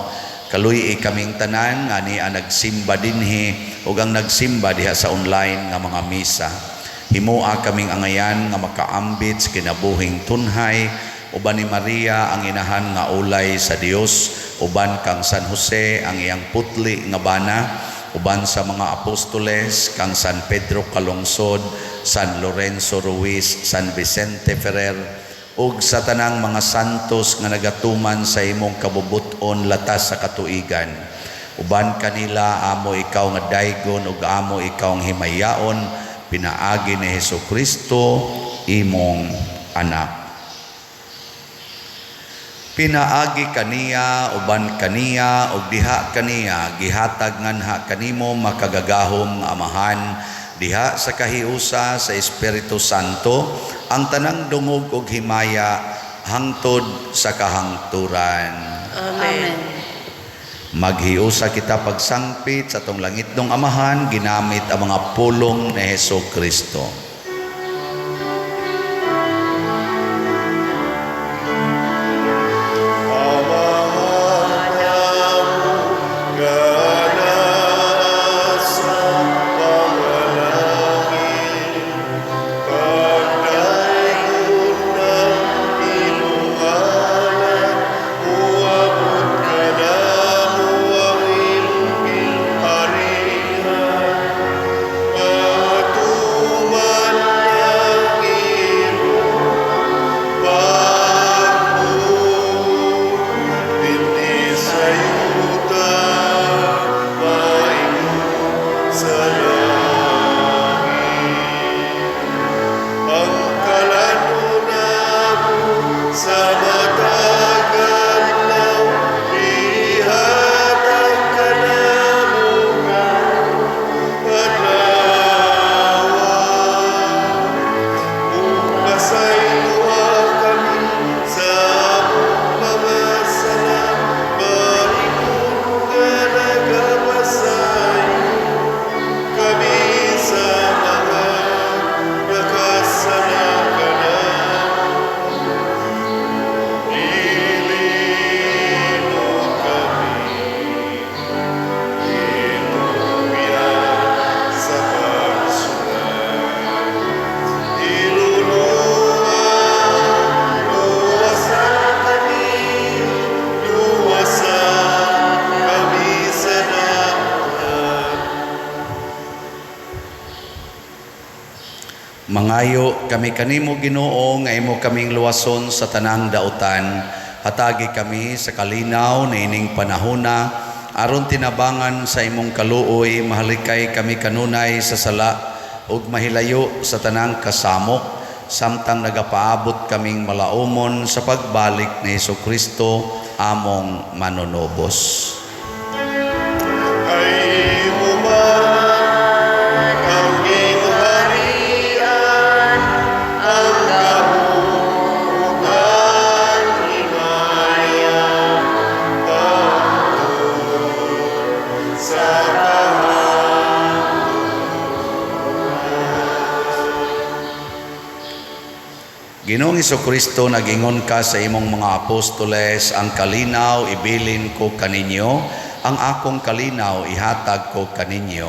Kaluy-i kaming tanan nga ni ang nagsimba dinhi ug ang nagsimba diha sa online nga mga misa. Himoa kaming angayan nga makaambit sa kinabuhing tunhay uban ni Maria, ang inahan nga ulay sa Dios, uban kang San Jose, ang iyang putli nga bana, uban sa mga apostoles, kang San Pedro Calungsod, San Lorenzo Ruiz, San Vicente Ferrer ug sa tanang mga santos nga nagatuman sa imong kabubut-on latas sa katuigan. Uban kanila, amo ikaw nga daygon ug amo ikaw ang himayaon pinaagi ni Hesus Kristo, imong anak. Pinaagi kaniya, uban kaniya ug diha kaniya, gihatag nganha kanimo, makagagahom nga Amahan, diha sa kahiusa sa Espiritu Santo, ang tanang dungog ug himaya hangtod sa kahangturan. Amen. Maghiusa kita pagsangpit sa atong langitnong Amahan ginamit ang mga pulong ni Hesus Kristo. Amahan namo nga naa sa pangalangit, pagdaygon ang imong ngalan, muabot kanamo ang imong gingharian, matuman ang imong pagbuot dinhi sa yuta maingon sa langit. Ang kalan-on namo sa matag adlaw, ihatag kanamo karong adlaw. Ug pasayloa kami sa among mga sala, maingon nga nagapasaylo kami sa mga nakasala kanamo. Dili mo kami itugyan sa pagsulay. Hinulungan, luwasa kami, luwasa kami sa daotan. Mangayo kami kanimo, Ginoo, nga imo kaming luwason sa tanang dautan. Hatagi kami sa kalinaw niining panahona aron tinabangan sa imong kaluoy mahalikay kami kanunay sa sala ug mahilayo sa tanang kasamok samtang nagapaabot kaming malaumon sa pagbalik ni Kristo, among manunubos. Kay imo man ang gingharian, ang gahom ug ang himaya, hangtod sa kahangturan. Ginoong Kristo, nagingon ka sa imong mga apostoles, "Ang kalinaw ibilin ko kaninyo, ang akong kalinaw ihatag ko kaninyo."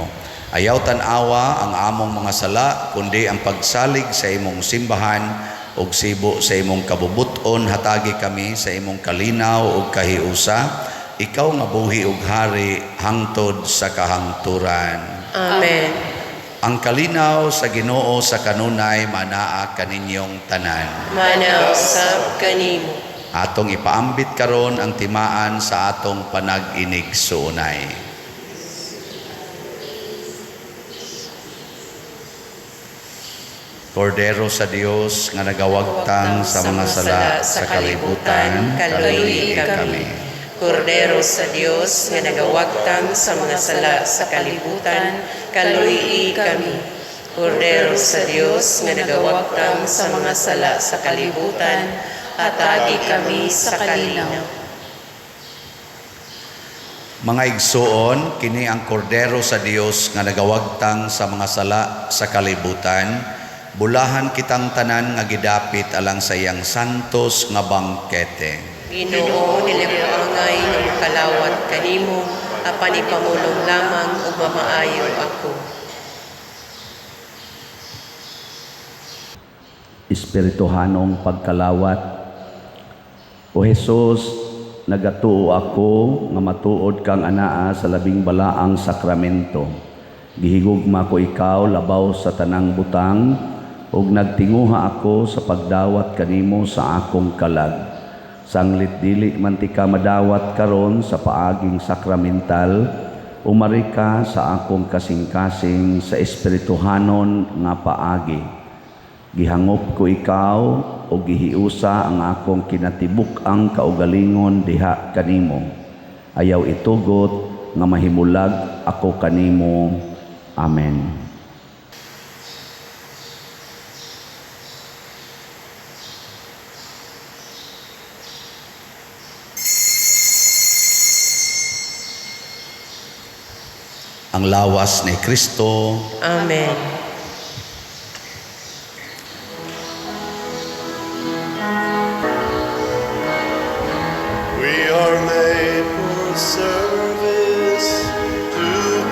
Ayaw tan-awa ang among mga sala, kundi ang pagsalig sa imong simbahan, ug sibo sa imong kabubuton, hatagi kami sa imong kalinaw ug kahiusa, ikaw nga buhi ug hari hangtod sa kahangturan. Amen. Ang kalinaw sa Ginoo sa kanunay manaa kaninyong tanan. Manaa usab kanimo. Atong ipaambit karon ang timaan sa atong panag-inigsuonay. Kordero sa Dios nga nagawagtang sa mga sala sa kalibutan, kaluy kaluy kami. Kordero sa Dios nga nagawagtang sa mga sala sa kalibutan, kaluy kami. Kordero sa Dios nga nagawagtang sa mga sala sa kalibutan, hatagi kami sa kalinaw. Mga igsuon, kini ang kordero sa Dios nga nagawagtang sa mga sala sa kalibutan. Bulahan kitang tanan nga gidapit alang sa iyang santos nga bangkete. Ginoo, dili ko angay nga mokalawat kanimo, apan ipamulong lamang ug mamaayo ako. Espirituhanong pagkalawat. O Hesus, nagatuo ako nga matuod kang anaa sa labing balaang sakramento. Gihigugma ko ikaw labaw sa tanang butang ug nagtinguha ako sa pagdawat kanimo sa akong kalag. Sanglit dili man tika madawat karon sa paaging sakramental, umari ka sa akong kasing-kasing sa espirituhanon nga paagi. Gihangop ko ikaw o gihiusa ang akong kinatibuk-ang kaugalingon diha kanimo. Ayaw itugot nga mahimulag ako kanimo. Amen. Ang lawas ni Kristo. Amen. We are made for service to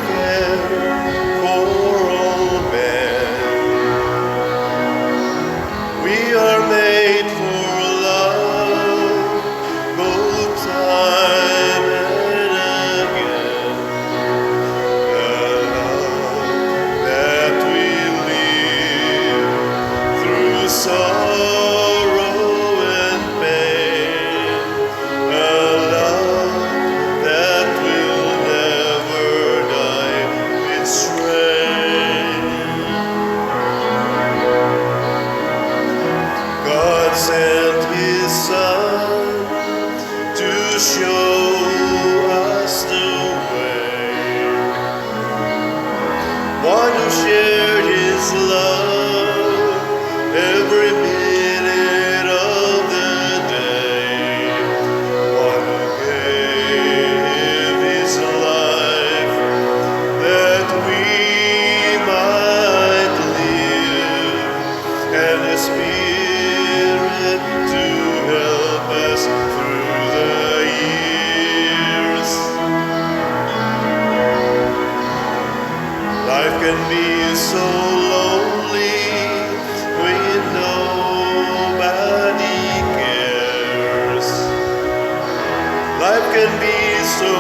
care for all men. We are made for love, both time and again. The love that we live through sorrow and pain, a love that will never die its reign. God sent His Son to show us the way. One who shared His love every minute of the day. One who gave His life that we might live, and the Spirit to help us through the years. Life can be so lonely when nobody cares. Life can be so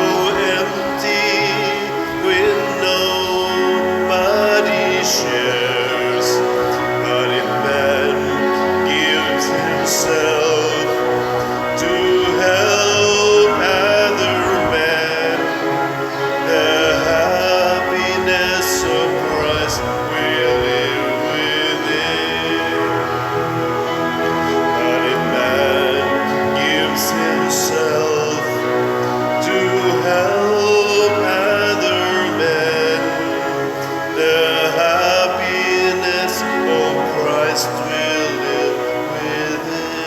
empty when nobody shares. But if man gives himself to help other men, the happiness of Christ will live within. But if man gives himself to help other men, the happiness of Christ will live within.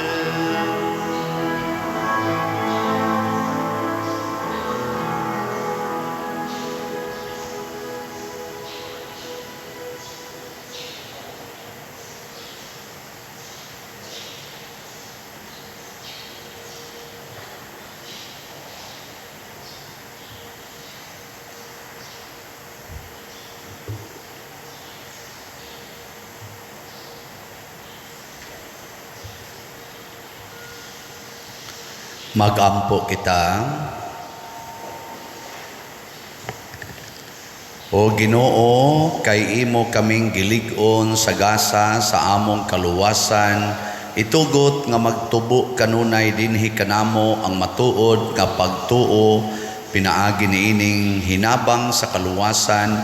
Magampo kita. O Ginoo, kay imo kaming gilig-on sa gasa sa among kaluwasan, itugot nga magtubo kanunay dinhi kanamo ang matuod nga pagtuo pinaagi niining hinabang sa kaluwasan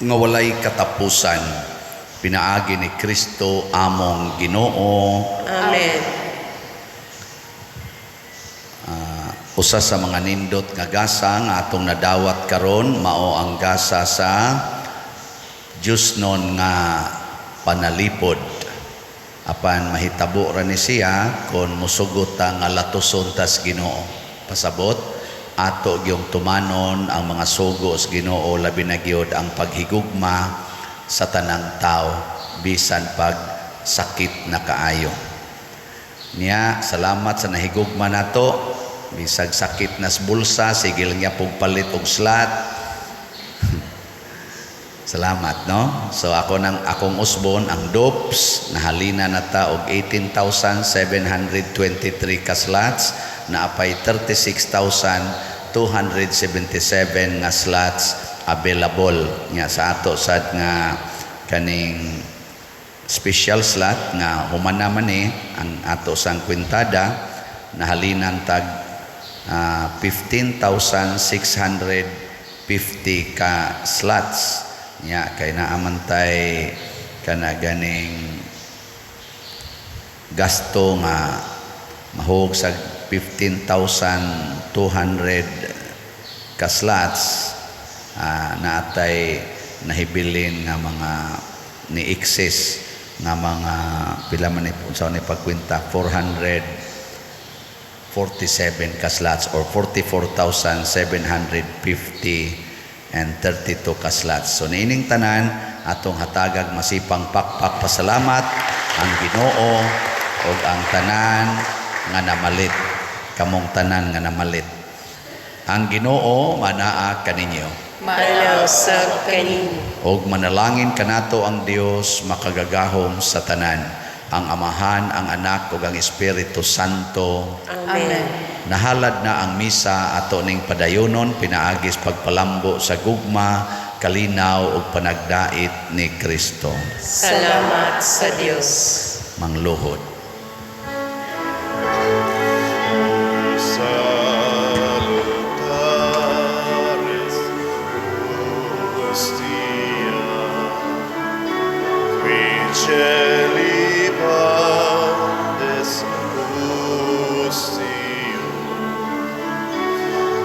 nga walay katapusan, pinaagi ni Kristo among Ginoo. Amen. Usa sa mga nindot nga gasa nga atong nadawat karon mao ang gasa sa Diyosnon nga panalipod. Apan mahitabo ra ni siya kon mosugot ta nga latuson tas Ginoo. Pasabot, Ato gyung tumanon ang mga sugo sa Ginoo, labi na gyud ang paghigugma sa tanang tao bisan pag sakit na kaayo. Niya, salamat sa nahigugma nato bisag sakit nas bulsa, sige lang niya pug palit og slot. Salamat, no? So ako nang akong usbon ang DOPS, nahalina na ta og 18,723 ka slots, naapay 36,277 nga slots available. Nga sa ato sad nga kaning special slot nga human naman ni ang ato sang kwintada, nahalinan tag 15,650 ka slots. Nya kay naaman tay kana ganing gasto nga mahug sa 15,200 ka slots, naatay nahibilin nga mga ni excess nga mga pila man ni, unsa ni pagkwenta, 447 ka slots or 44,750 and 32 ka slots. So niining tanan atong hatagag masipang pakpak pasalamat ang Ginoo ug ang tanan nga namalit, kamong tanan nga namalit. Ang Ginoo manaa kaninyo. Maana usab kaninyo. Og manalangin kanato ang Dios makagagahom sa tanan, ang Amahan, ang Anak ug ang Espiritu Santo. Amen. Nahalad na ang misa, ato ning padayonon pinaagis pagpalambo sa gugma, kalinaw ug panagdait ni Kristo. Salamat sa Dios. Mangluhod. Salutaris hostia, qui celi pandes ustium,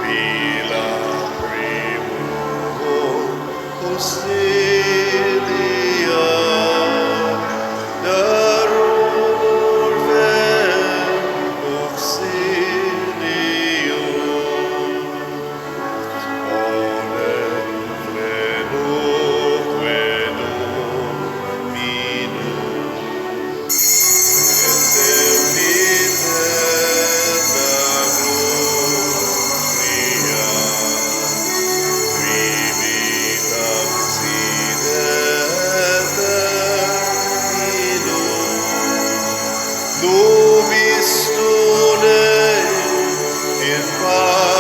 bila primo hostilia, darumur auxilium. Onem plenoque Dominum, et sempiterna gloria, qui vitam sine termino, nobis done in pace.